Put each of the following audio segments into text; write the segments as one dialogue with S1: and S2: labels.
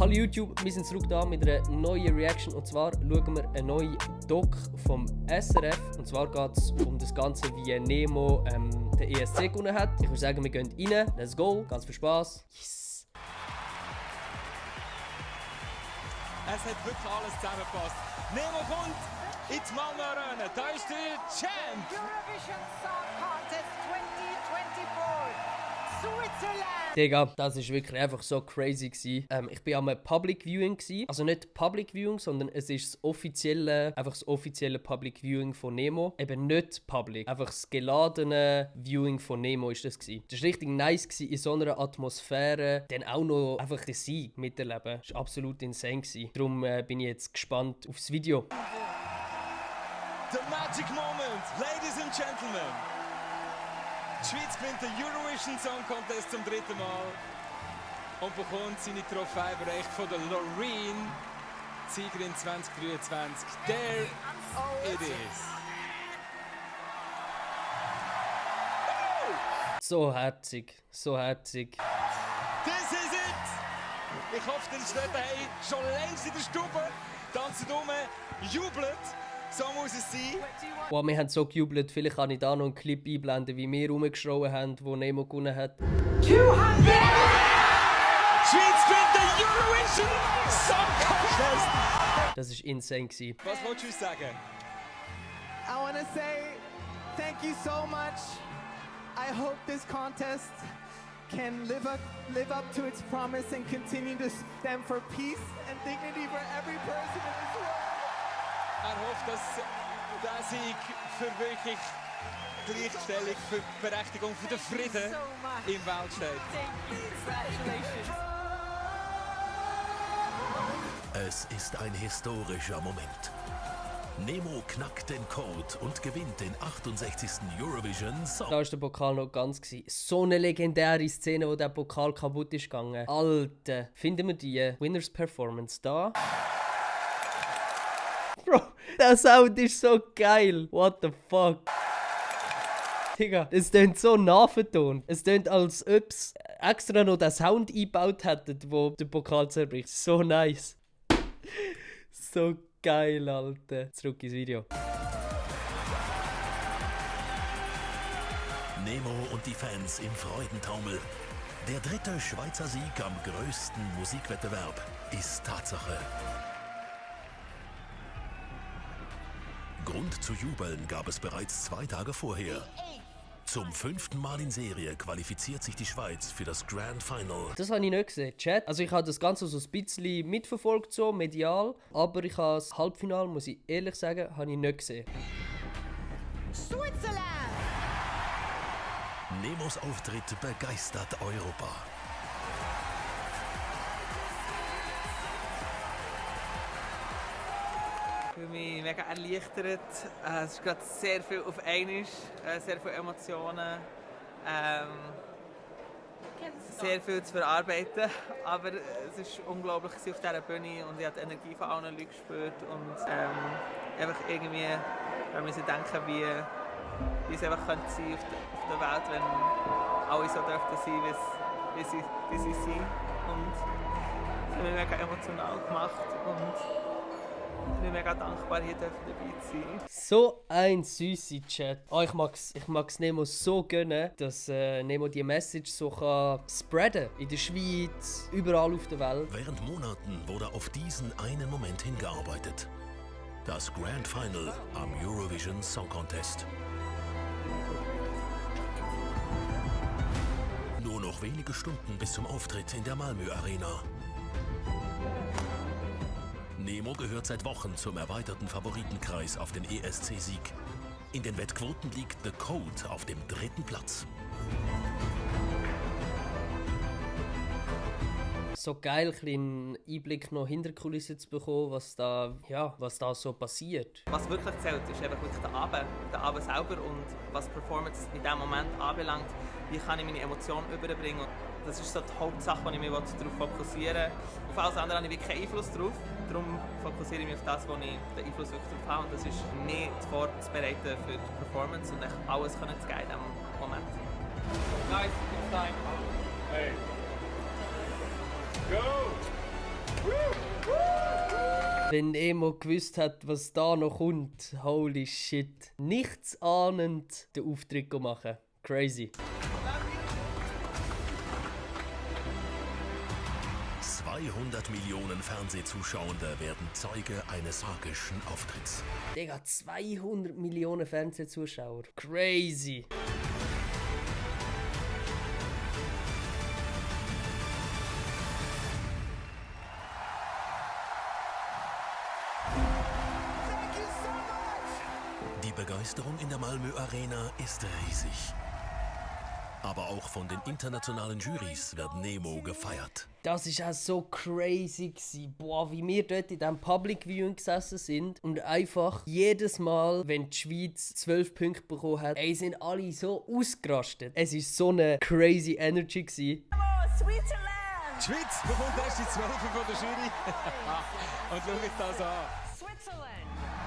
S1: Hallo YouTube, wir sind zurück da mit einer neuen Reaction und zwar schauen wir eine neue Doc vom SRF und zwar geht es um das Ganze, wie Nemo den ESC gewonnen hat. Ich würde sagen, wir gehen rein, let's go, ganz viel Spaß. Yes!
S2: Es hat wirklich alles zusammengepasst. Nemo kommt ins Malmö Arena, da ist der Champ!
S3: Eurovision Song Contest 2024, Switzerland!
S1: Digga, das war wirklich einfach so crazy gewesen. Ich war am Public Viewing gewesen. Also nicht Public Viewing, sondern es ist das offizielle Public Viewing von Nemo. Eben nicht Public. Einfach das geladene Viewing von Nemo ist das gewesen. Das war richtig nice gewesen, in so einer Atmosphäre. Dann auch noch einfach den Sieg miterleben. Das war absolut insane gewesen. Darum bin ich jetzt gespannt aufs Video.
S2: The magic moment, ladies and gentlemen. Die Schweiz gewinnt den Eurovision Song Contest zum 3. Mal und bekommt seine Trophäe überreicht von der Loreen, Siegerin 2023. There it is.
S1: So herzig, so herzig.
S2: This is it! Ich hoffe, ihr steht daheim schon längst in der Stube, tanzt um, jubelt. So muss es sein.
S1: Wow, wir haben so gejubelt. Vielleicht kann ich da noch einen Clip einblenden, wie wir rumgeschrien haben, wo Nemo gewonnen hat.
S3: 200!
S2: Schweiz gewinnt den Eurovision Song Contest!
S1: Das war insane.
S2: Was wolltest du uns sagen?
S4: I want to say thank you so much. I hope this contest can live up to its promise and continue to stand for peace and dignity for every person in this world.
S2: Er hofft, dass der Sieg für wirklich Gleichstellung, für Berechtigung, für den Frieden im Welt steht.
S5: Es ist ein historischer Moment. Nemo knackt den Code und gewinnt den 68. Eurovision Song.
S1: Da war der Pokal noch ganz. So eine legendäre Szene, wo der Pokal kaputt ist gegangen. Alter, finden wir die Winners Performance da? Bro, der Sound ist so geil. What the fuck? Digga, es tönt so nachvertont. Es tönt, als ob sie extra noch den Sound eingebaut hätten, wo der Pokal zerbricht. So nice. So geil, Alter. Zurück ins Video.
S5: Nemo und die Fans im Freudentaumel. Der 3. Schweizer Sieg am größten Musikwettbewerb ist Tatsache. Grund zu jubeln gab es bereits 2 Tage vorher. Zum 5. Mal in Serie qualifiziert sich die Schweiz für das Grand Final.
S1: Das habe ich nicht gesehen, Chat. Also ich habe das Ganze so ein bisschen mitverfolgt, so medial. Aber ich habe das Halbfinale, muss ich ehrlich sagen, habe ich nicht gesehen.
S3: Switzerland!
S5: Nemos Auftritt begeistert Europa.
S4: Ich fühle mich mega erleichtert. Es ist gerade sehr viel auf einmal, sehr viele Emotionen, sehr viel zu verarbeiten. Aber es ist unglaublich auf dieser Bühne und ich habe die Energie von allen Leuten gespürt. Und einfach irgendwie müssen denken, wie es einfach könnte sein auf der Welt, wenn alle so dürften sein, wie sie sind. Und es hat mich mega emotional gemacht. Und ich bin mega dankbar, hier dabei zu sein.
S1: So ein süßer Chat. Oh, ich mag's Nemo so gönnen, dass Nemo die Message so kann spreaden in der Schweiz, überall auf der Welt.
S5: Während Monaten wurde auf diesen einen Moment hingearbeitet. Das Grand Final am Eurovision Song Contest. Nur noch wenige Stunden bis zum Auftritt in der Malmö Arena. Nemo gehört seit Wochen zum erweiterten Favoritenkreis auf den ESC-Sieg. In den Wettquoten liegt The Code auf dem 3. Platz.
S1: So geil, einen Einblick noch hinter die Kulissen zu bekommen, was da so passiert.
S4: Was wirklich zählt, ist einfach wirklich der Abend selber und was Performance in diesem Moment anbelangt, wie kann ich meine Emotionen überbringen. Das ist so die Hauptsache, wo ich mich darauf fokussieren will. Auf alles andere habe ich wirklich keinen Einfluss drauf. Darum fokussiere ich mich auf das, wo ich den Einfluss wirklich drauf habe. Und das ist, mich vorzubereiten für die Performance und alles zu geben in diesem Moment.
S2: Nice, it's time. Hey. Go!
S1: Wenn Nemo gewusst hat, was da noch kommt, holy shit. Nichts ahnend den Auftritt machen. Crazy.
S5: 200 Millionen Fernsehzuschauende werden Zeuge eines magischen Auftritts.
S1: Digga, 200 Millionen Fernsehzuschauer. Crazy.
S5: Die Begeisterung in der Malmö Arena ist riesig. Aber auch von den internationalen Jurys wird Nemo gefeiert.
S1: Das war auch so crazy gewesen. Boah, wie wir dort in diesem Public Viewing gesessen sind und einfach jedes Mal, wenn die Schweiz 12 Punkte bekommen hat, sind alle so ausgerastet. Es war so eine crazy Energy gewesen.
S2: Die Schweiz bekommt erst die 12 von der Jury. Und schaut das an.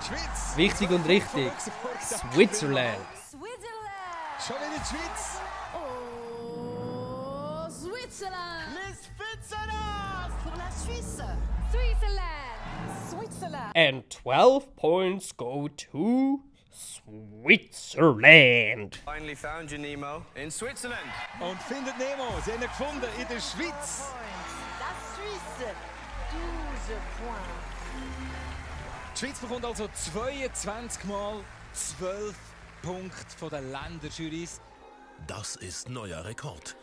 S2: Die Schweiz.
S1: Wichtig und richtig. Switzerland.
S2: Schon wieder die Schweiz.
S3: Oh, Switzerland!
S2: Les Spitzeners!
S3: Pour la Suisse! Switzerland! Switzerland!
S1: And 12 points go to Switzerland.
S6: Finally found you, Nemo, in Switzerland.
S2: Und findet Nemo. Sie haben ihn gefunden in der Schweiz.
S3: La Suisse! 12 points.
S2: Die Schweiz bekommt also 22 Mal 12 Punkte von den Länderjurys.
S5: Das ist neuer Rekord.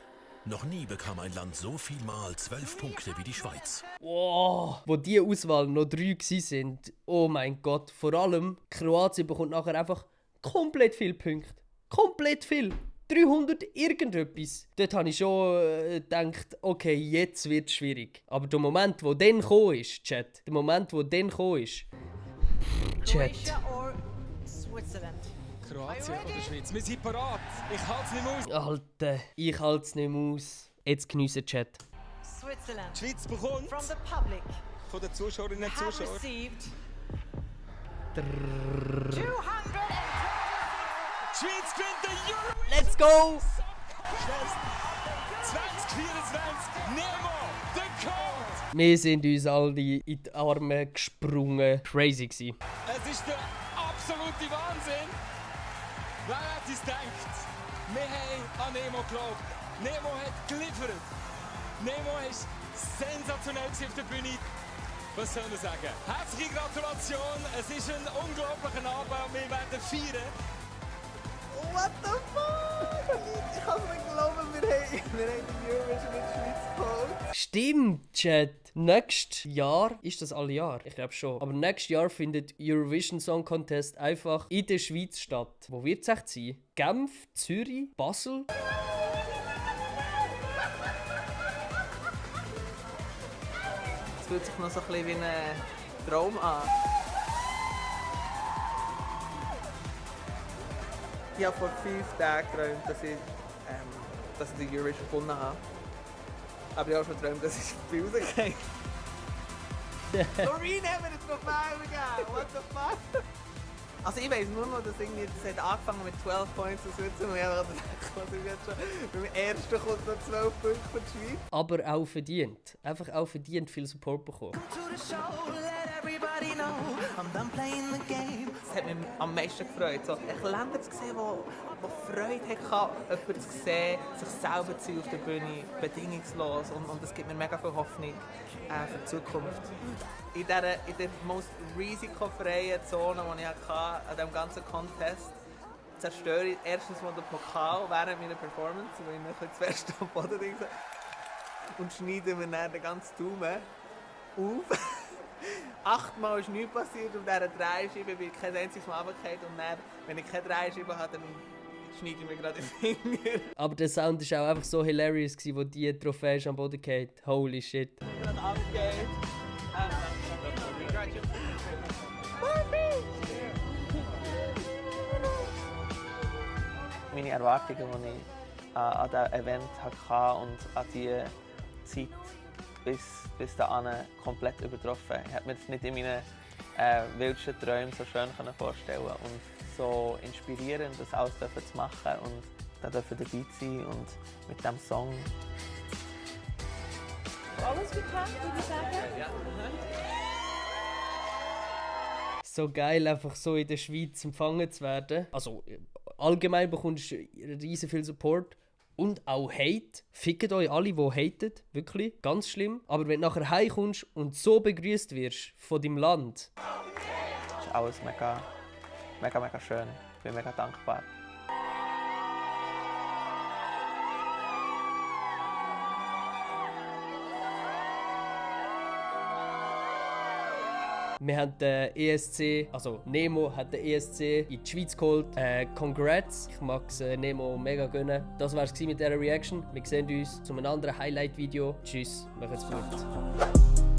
S5: Noch nie bekam ein Land so viel mal 12 Punkte wie die Schweiz.
S1: Wow, wo die Auswahl noch 3 sind. Oh mein Gott, vor allem Kroatien bekommt nachher einfach komplett viele Punkte. Komplett viel. 300 irgendetwas. Dort habe ich schon gedacht, okay, jetzt wird es schwierig. Aber der Moment, wo dann gekommen ist, Chat. Der Moment, wo dann gekommen ist. Chat.
S3: Croatia or Switzerland?
S2: Kroatien oder Schweiz. Wir sind parat. Ich halte es nicht mehr aus.
S1: Alter, ich halte es nicht mehr aus. Jetzt geniessen, Chat.
S3: Switzerland.
S2: Die Schweiz bekommt
S3: From the public
S2: von den Zuschauerinnen und
S3: have
S2: Zuschauern
S3: received 226.
S2: Die Schweiz gewinnt den Euro.
S1: Let's go!
S2: 2024. Nemo, the Code.
S1: Wir sind uns alle in die Arme gesprungen. Crazy gsi.
S2: Es ist der absolute Wahnsinn. Wer hätte es gedacht? Wir haben an Nemo geglaubt. Nemo hat geliefert. Nemo ist sensationell auf der Bühne. Was soll man sagen? Herzliche Gratulation. Es ist ein unglaublicher Abend und wir werden feiern.
S4: What the fuck? Ich kann es nicht glauben, wir haben den Eurovision in der Schweiz geholt.
S1: Stimmt, Chat. Nächstes Jahr, ist das alle Jahr? Ich glaube schon. Aber nächstes Jahr findet Eurovision Song Contest einfach in der Schweiz statt. Wo wird es echt sein? Genf, Zürich, Basel?
S4: Es fühlt sich noch so ein bisschen wie ein Traum an. Ich habe vor 5 Tagen geträumt, dass ich die Eurovision gewonnen habe. Aber ich habe auch schon geträumt, dass ich Spiel rausgehe. Doreen haben mir das Profil gegeben! What the fuck? Also ich weiss nur noch, dass irgendwie, das hat angefangen mit 12 Points aus Switzerland und ich habe gedacht, was ist jetzt schon beim ersten kommt noch 12 Punkte von der Schweiz.
S1: Aber auch verdient. Einfach auch verdient viel Support bekommen.
S4: Das hat mich am meisten gefreut. So, Länder zu sehen, die Freude hatten, jemanden zu sehen, sich selber zu sein auf der Bühne, bedingungslos. Und das gibt mir mega viel Hoffnung für die Zukunft. In der most risikofreien Zone, die ich hatte, an diesem ganzen Contest, zerstöre ich erstens mal den Pokal während meiner Performance, weil ich noch zu fest am Boden bin. Und schneide mir dann den ganzen Daumen auf. 8-mal ist nichts passiert auf dieser Dreischeibe, bin ich kein einziges Mal runtergefallen und dann, wenn ich keine Dreischeibe habe, dann schneide ich mir gerade den Finger.
S1: Aber der Sound war auch einfach so hilarious, wo die Trophäe am Boden geht. Holy shit.
S4: Gerade abgeht. Meine Erwartungen, die ich an diesem Event hatte und an diese Zeit bis dahin komplett übertroffen. Ich hätte mir das nicht in meinen wildsten Träumen so schön vorstellen können und so inspirierend, das alles zu machen und da dabei zu sein und mit diesem Song.
S3: Alles geklappt, würde ich sagen?
S4: Ja.
S1: so geil, einfach so in der Schweiz empfangen zu werden. Also allgemein bekommst du riesen viel Support. Und auch Hate. Fickt euch alle, die haten. Wirklich. Ganz schlimm. Aber wenn du nachher heimkommst und so begrüßt wirst von deinem Land.
S4: Es ist alles mega schön. Ich bin mega dankbar.
S1: Wir haben den ESC, also Nemo hat den ESC in die Schweiz geholt. Congrats, ich mag es Nemo mega gönnen. Das war es mit dieser Reaction. Wir sehen uns zu einem anderen Highlight-Video. Tschüss, macht's gut.